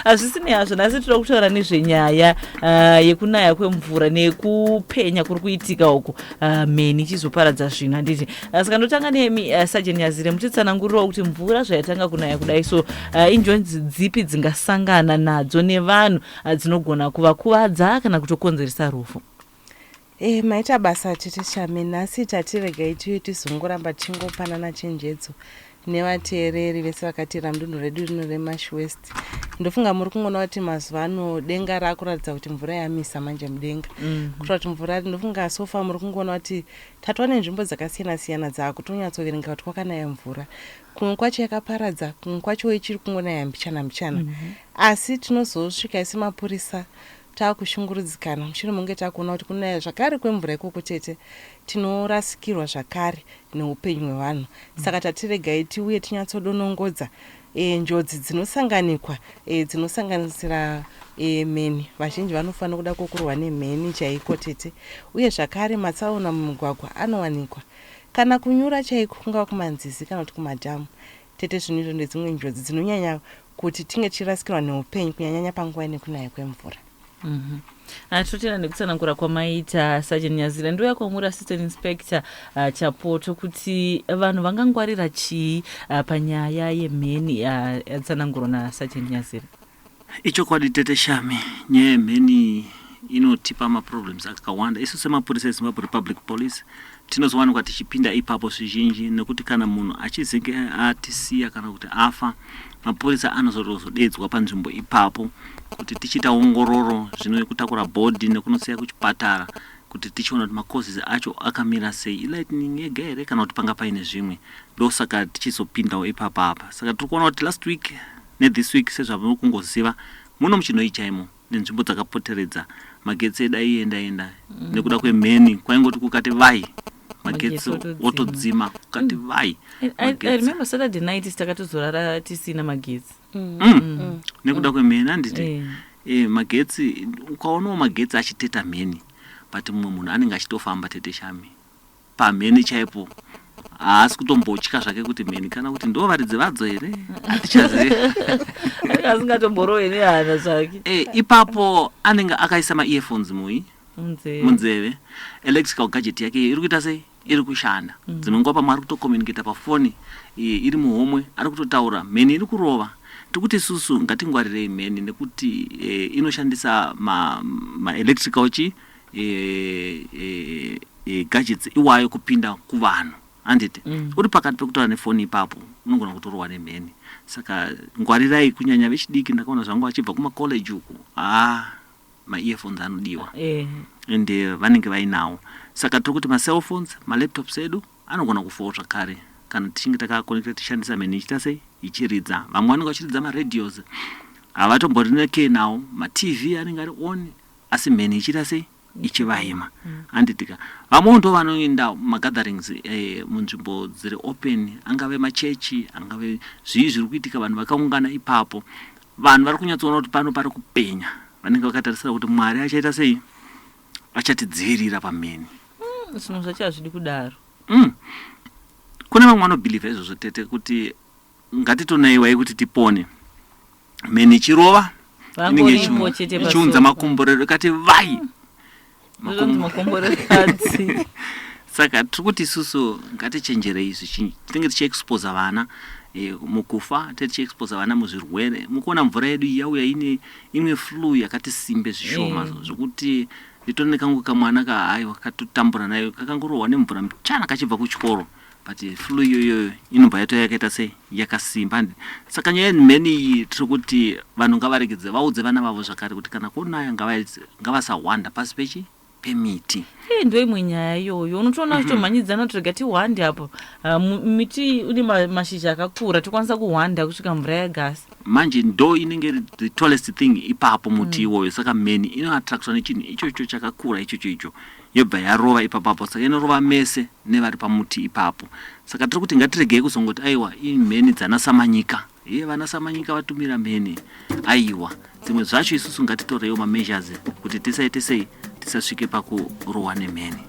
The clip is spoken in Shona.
Hazvisinei hazvo, nhasi tinoda kutaura nezvenyaya yekunaya kwemvura nekupenya kuri kuitika uku, mheni ichizoparadza zvinhu, handiti? Saka ndotanga nemi, Sergeant Nyazire, muchitsanangurirawo kuti mvura zvayatanga kunaya kudai so, injodzi dzipi dzingasangana nadzo nevanhu dzinogona kuvakuvadza kana kutokonzeresa rufu? Maita basa, Tete Shami. Nhasi tatiregai tiuye tizongoramba tichingopanana chenjedzo nevateereri vese vakateera mudunhu redu rino reMash West. Ndofunga muri kungoona kuti mazuva ano denga raakuratidza kuti mvura yamisa manje mudenga, kuitira kuti mvura, ndofunga so far muri kungoona kuti tatwa nenzvimbo dzakasiyana siyana dzaakutonyatsoverenga kuti kwakanaya mvura. Kumwe kwacho yakaparadza, kumwe kwacho ichiri kungonaya mbichana mbichana, asi tinozosvika semapurisa taakushungurudzikana mushure munge takuona kuti kunaya zvakare kwemvura ikoko, tete, tinorasikirwa zvakare neupenyu hwevanhu. Saka tatiregai tiuye tinyatsodonongodza njodzi dzinosanganikwa, dzinosanganisira mheni. Vazhinji vanofanira kuda kwokurwa nemheni chaiko, tete, uye zvakare matsaona mumugwagwa anowanikwa, kana kunyura chaiko, kungava kumanzizi kana kuti kumadhamu, tete. Zvinhu izvo ndedzimwe njodzi dzinonyanya kuti tinge tichirasikirwa neupenyu, kunyanyanya panguva nekunaya kwemvura. Totenda nekutsanangura kwamaita, Sergeant Nyazira. Ndouya kwamuri, Assistant Inspector Chapoto, kuti vanhu vangangwarira chii panyaya yemheni yatsanangurwa naSergeant Nyazira? Ichokwadi, Tete Shami, nyaya yemheni inotipa maproblems akawanda. Isu semapurisa eZimbabwe Republic Police tinozowanikwa tichipinda ipapo zvizhinji, nekuti kana munhu achizenge atisiya kana kuti afa, mapurisa anozotozodedzwa panzvimbo ipapo kuti tichiita ongororo zvino yekutakura body nekunosiya kuchipatara, kuti tichiona kuti macauses acho akamira sei, ilightning yega here kana kuti panga paine zvimwe. Ndosaka tichizopindawo ipapa apa. Saka tiri kuona kuti last week nethis week, sezvamuri kungoziva, muno muChinhoyi chaimo nenzvimbo dzakapoteredza, magetsi edu aienda enda nekuda kwemheni. Kwaingoti kukati vai, magetsi magetsi otodzima, kukati vai I magetsi. Remember Saturday night takatozorara tisina magetsi. Nekuda kwemheni, handiti? Eh. Magetsi, ukaonawo magetsi achiteta mheni, but mumwe munhu anenge achitofamba, Tete Shami, pamheni chaipo, haasi kutombotya zvake kuti mheni kana kuti ndo varidzi vadzo here, hatichazivi. Anenge asingatomborohwe nehana zvake. Ipapo anenge akaisa maearphones mui munzeve. Munzeve. Electrical gadget yake iri kuita sei? Iri kushanda. Dzimwe nguva pamwe ari kutocommunicata pafoni iri muhomwe, ari kutotaura, mheni iri kurova. Tiri kuti isusu ngatingwarirei mheni, nekuti inoshandisa maelectrical ma chi gadgets iwayo kupinda kuvanhu, handiti? Uri pakati pekutaura nefoni ipapo, unogona kutorohwa nemheni. Saka ngwarirai, kunyanya vechidiki. Ndakaona zvangu vachibva kumacollege uku, haa, maearphones anodiwa and vanenge vainawo. Saka tiri kuti macellphones, malaptops edu anogona kufawo zvakare kana tichinge takaconnecta, tichishandisa mheni ichiita sei, ichiridza. Vamwe vanenge vachiridza maradios, havatomborine care nawo. MaTV anenge ari on, asi mheni ichiita sei, ichivahima, handitika? Vamwewo ndo vanoenda magatherings munzvimbo dziri open, angave machechi, angave zvii zviri kuitika, vanhu vakaungana ipapo, vanhu vari kunyatsoona kuti pano pari kupenya, vanenge vakatarisira kuti Mwari achaita sei, achatidzivirira pamheni. Zvinhu zvacho hazvidi kudaro. Kune vamwe vanobhilivha izvozvo, tete, kuti ngatitonaiwai kuti tipone. Mheni ichirova inenge vangoripo chete ichiunza pasofa. Makomborero, ikati vai. Zvinonzi makomborero adzi. Saka tiri kuti isusu ngatichenjerei zvichinji. Tinenge tichiexposa vana mukufa, tinenge tichiexposa vana muzvirwere. Mukuona mvura yedu iyi yauya ine imwe flu yakati simbe zvishoma, zvokuti nditori nekangu kamwana kahaiwa katotambura nayo, kakangorohwa nemvura muchana kachibva kuchikoro, but flu iyoyo inobva yatova yakaita sei, yakasimba. Saka nyaya yemheni iyi, tiri kuti vanhu ngavaregedze, vaudze vana vavo zvakare kuti kana konaya ngavasahwanda pasi pechi pemiti. Ndo imwe nyaya iyoyo. Unotoona vachitomhanyidzana kuti rega tihwande apo. Ah, miti une mashizha akakura, tokwanisa kuhwanda kusvika mvura yagasa. Manje ndo inenge iri the tallest thing ipapo, muti iwoyo. Saka mheni inoattractwa nechinhu ichocho chakakura ichocho icho, yobva yarova ipapapo. Saka inorova mese nevari pamuti ipapo. Saka tiri kuti ngatiregei kuzongoti aiwa, imheni dzana Samanyika, iye vana Samanyika vatumira mheni. Aiwa, dzimwe zvacho isusu ngatitoreiwo mameasures kuti tisaite sei, tisasvike pakurohwa nemheni.